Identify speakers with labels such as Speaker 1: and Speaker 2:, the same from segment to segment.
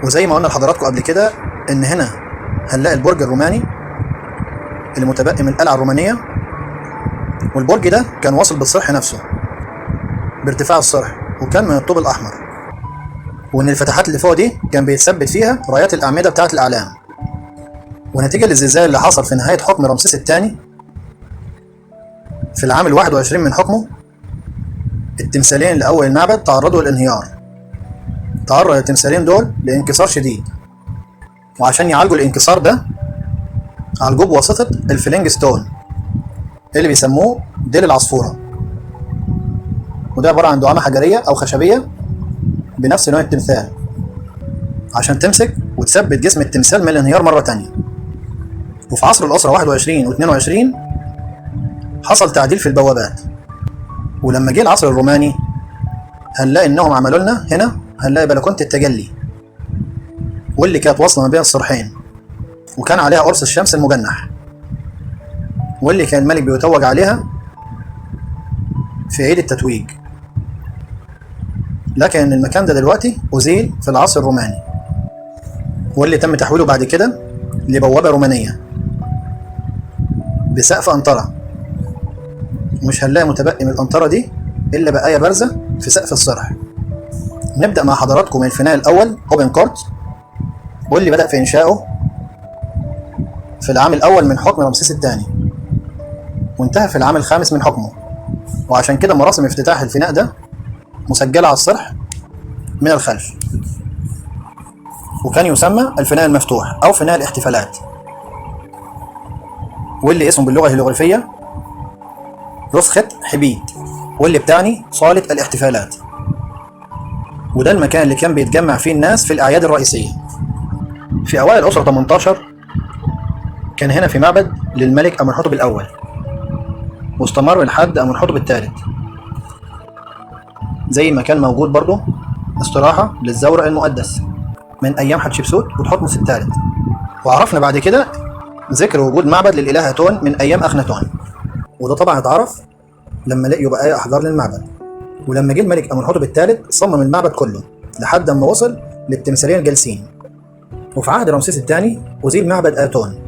Speaker 1: وزي ما قلنا لحضراتكم قبل كده ان هنا هنلاقي البرج الروماني اللي متبقي من القلعة الرومانية، والبرج ده كان واصل بالصرح نفسه بارتفاع الصرح، وكان من الطوب الأحمر، وإن الفتحات اللي فوق دي كان بيتثبت فيها رايات الأعمدة بتاعة الأعلام. ونتيجة للزلزال اللي حصل في نهاية حكم رمسيس الثاني في العام 21 من حكمه، التمثالين لأول المعبد تعرضوا للانهيار. تعرض التمثالين دول لانكسار شديد، وعشان يعالجوا الانكسار ده عالجوه بواسطة ال fling stone اللي بيسموه ديل العصفورة، وده عبارة عن دعامة حجرية أو خشبية بنفس لون التمثال عشان تمسك وتثبت جسم التمثال من الانهيار مرة تانية. وفي عصر الأسرة 21 و 22 حصل تعديل في البوابات، ولما جه العصر الروماني هنلاقي انهم عملوا لنا هنا، هنلاقي بلكونة التجلي واللي كانت واصلة ما بين الصرحين، وكان عليها قرص الشمس المجنح، واللي كان الملك بيتوج عليها في عيد التتويج. لكن المكان ده دلوقتي أزيل في العصر الروماني، واللي تم تحويله بعد كده لبوابة رومانية بسقف أنطرة، ومش هنلاقي متبقي من الأنطرة دي إلا بقايا بارزة في سقف الصرح. نبدأ مع حضراتكم من الفناء الأول open court، واللي بدأ في إنشائه في العام الأول من حكم رمسيس الثاني، وانتهى في العام الخامس من حكمه. وعشان كده مراسم افتتاح الفناء ده مسجلة على الصرح من الخلف، وكان يسمى الفناء المفتوح أو فناء الاحتفالات، واللي اسمه باللغة الهيروغليفية رسخة حبيت، واللي بتعني صالة الاحتفالات. وده المكان اللي كان بيتجمع فيه الناس في الأعياد الرئيسية. في أوائل الأسرة 18 كان هنا في معبد للملك أمنحتب الأول، واستمر لحد أمنحتب الثالث، زي ما كان موجود برضه استراحة للزورق المقدس من أيام حتشبسوت وتحتمس الثالث. وعرفنا بعد كده ذكر وجود معبد للإله أتون من أيام أخناتون، وده طبعا اتعرف لما لقيوا بقايا أحجار للمعبد. ولما جه الملك أمنحتب الثالث صمم المعبد كله لحد ما وصل للتمثالين الجالسين. وفي عهد رمسيس الثاني أزيل معبد آتون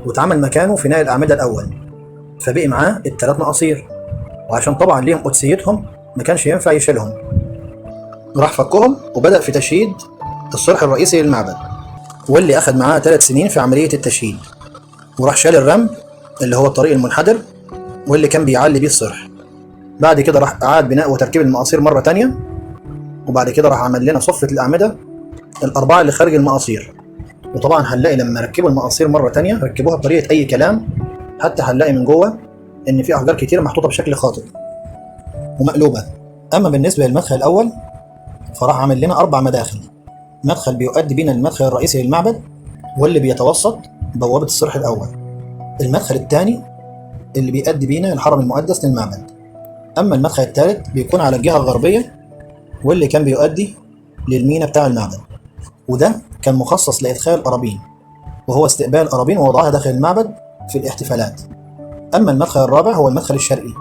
Speaker 1: واتعمل مكانه فناء الأعمدة الأول، فبقي معاه الثلاث مقاصير، وعشان طبعا ليهم قدسيتهم ما كانش ينفع يشيلهم، راح فكهم وبدأ في تشييد الصرح الرئيسي للمعبد، واللي أخذ معاه 3 سنين في عملية التشييد. وراح شال الرمب اللي هو الطريق المنحدر واللي كان بيعلي بيه الصرح. بعد كده راح أعاد بناء وتركيب المقاصير مرة تانية، وبعد كده راح عمل لنا صفة الأعمدة الأربعة اللي خارج المقاصير. وطبعا هنلاقي لما ركبوا المقاصير مرة تانية ركبوها بطريقة أي كلام، حتى هنلاقي من جوه إن في أحجار كتير محطوطة بشكل خاطئ ومقلوبة. أما بالنسبة للمدخل الأول فراح عامل لنا 4 مداخل، مدخل بيؤدي بينا للمدخل الرئيسي للمعبد واللي بيتوسط بوابة الصرح الأول، المدخل الثاني اللي بيؤدي بينا الحرم المقدس للمعبد، أما المدخل الثالث بيكون على الجهة الغربية واللي كان بيؤدي للمينا بتاع المعبد، وده كان مخصص لإدخال القرابين، وهو استقبال القرابين ووضعها داخل المعبد في الاحتفالات. أما المدخل الرابع هو المدخل الشرقي،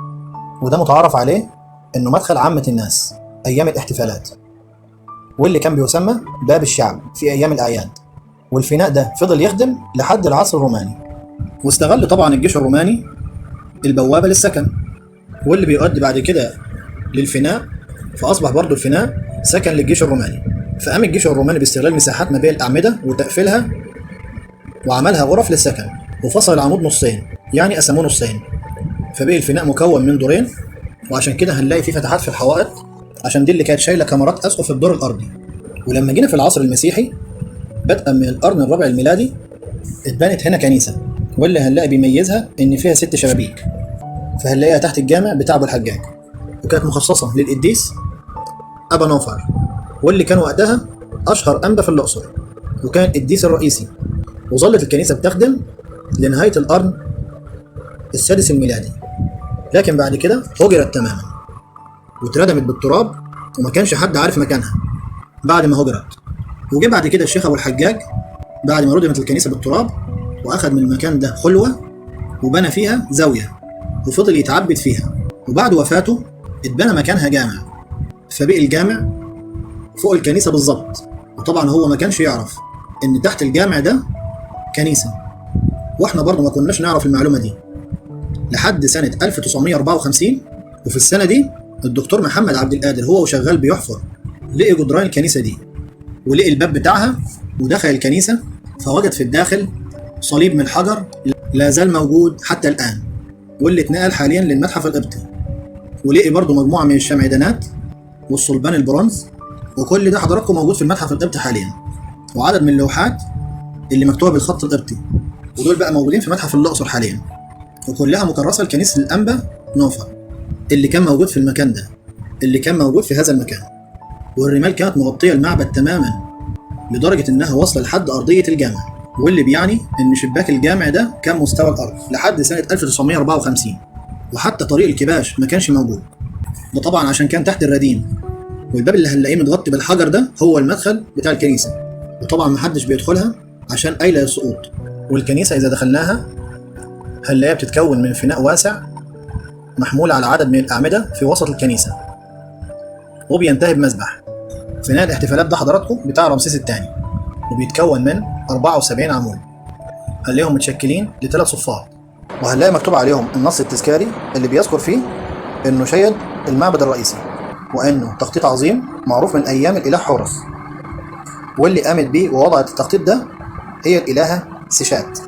Speaker 1: وده متعارف عليه إنه مدخل عامة الناس أيام الاحتفالات، واللي كان بيسمى باب الشعب في أيام الأعياد. والفناء ده فضل يخدم لحد العصر الروماني، واستغل طبعا الجيش الروماني البوابة للسكن، واللي بيؤدي بعد كده للفناء، فأصبح برضو الفناء سكن للجيش الروماني. فقام الجيش الروماني باستغلال مساحات ما بين الأعمدة وتقفيلها وعملها غرف للسكن، وفصل العمود نصين، يعني قسموه نصين، فبقي الفناء مكون من دورين. وعشان كده هنلاقي فيه فتحات في الحوائط، عشان دي اللي كانت شايله كاميرات اسقف الدور الارضي. ولما جينا في العصر المسيحي بدءا من القرن الرابع الميلادي اتبنت هنا كنيسه، واللي هنلاقي بيميزها ان فيها 6 شبابيك، فهنلاقيها تحت الجامع بتاع ابو الحجاج، وكانت مخصصه للقديس ابا نوفر، واللي كان وقتها اشهر انبا في الاقصر، وكان القديس الرئيسي. وظلت الكنيسه بتخدم لنهايه القرن السادس الميلادي، لكن بعد كده هجرت تماما واتردمت بالتراب، وما كانش حد عارف مكانها بعد ما هجرت. وجه بعد كده الشيخ ابو الحجاج بعد ما ردمت الكنيسه بالتراب، واخد من المكان ده خلوه وبنى فيها زاويه وفضل يتعبد فيها. وبعد وفاته اتبنى مكانها جامع، فبقي الجامع فوق الكنيسه بالظبط، وطبعا هو ما كانش يعرف ان تحت الجامع ده كنيسة، واحنا برضه ما كناش نعرف المعلومة دي لحد سنة 1954. وفي السنة دي الدكتور محمد عبد القادر هو وشغال بيحفر لقي جدران الكنيسة دي، ولقي الباب بتاعها ودخل الكنيسة، فوجد في الداخل صليب من الحجر لا زال موجود حتى الآن، واللي اتنقل حاليا للمتحف القبطي. ولقي برضه مجموعة من الشمعدانات والصلبان البرونز، وكل ده حضراتكم موجود في المتحف القبطي حاليا، وعدد من اللوحات اللي مكتوبة بالخط القبطي، ودول بقى موجودين في متحف الأقصر حاليا، وكلها مكرسة لكنيسة الأنبا نوفا اللي كان موجود في المكان ده، اللي كان موجود في هذا المكان. والرمال كانت مغطية المعبد تماما لدرجة إنها واصلة لحد أرضية الجامع، واللي بيعني إن شباك الجامع ده كان مستوى الأرض لحد سنة 1954، وحتى طريق الكباش ما كانش موجود، ده طبعا عشان كان تحت الرديم. والباب اللي هنلاقيه متغطي بالحجر ده هو المدخل بتاع الكنيسة، وطبعا محدش بيدخلها عشان قايلة للسقوط. والكنيسة إذا دخلناها هنلاقيها بتتكون من فناء واسع محمول على عدد من الأعمدة في وسط الكنيسة، وبينتهي بمذبح. فناء الاحتفالات ده حضراتكم بتاع رمسيس الثاني، وبيتكون من 74 عمود، هنلاقيهم متشكلين لثلاث صفات، وهنلاقي مكتوب عليهم النص التذكاري اللي بيذكر فيه انه شيد المعبد الرئيسي، وانه تخطيط عظيم معروف من ايام الاله حورس، واللي قامت بيه ووضعت التخطيط ده هي الالهة سيشات.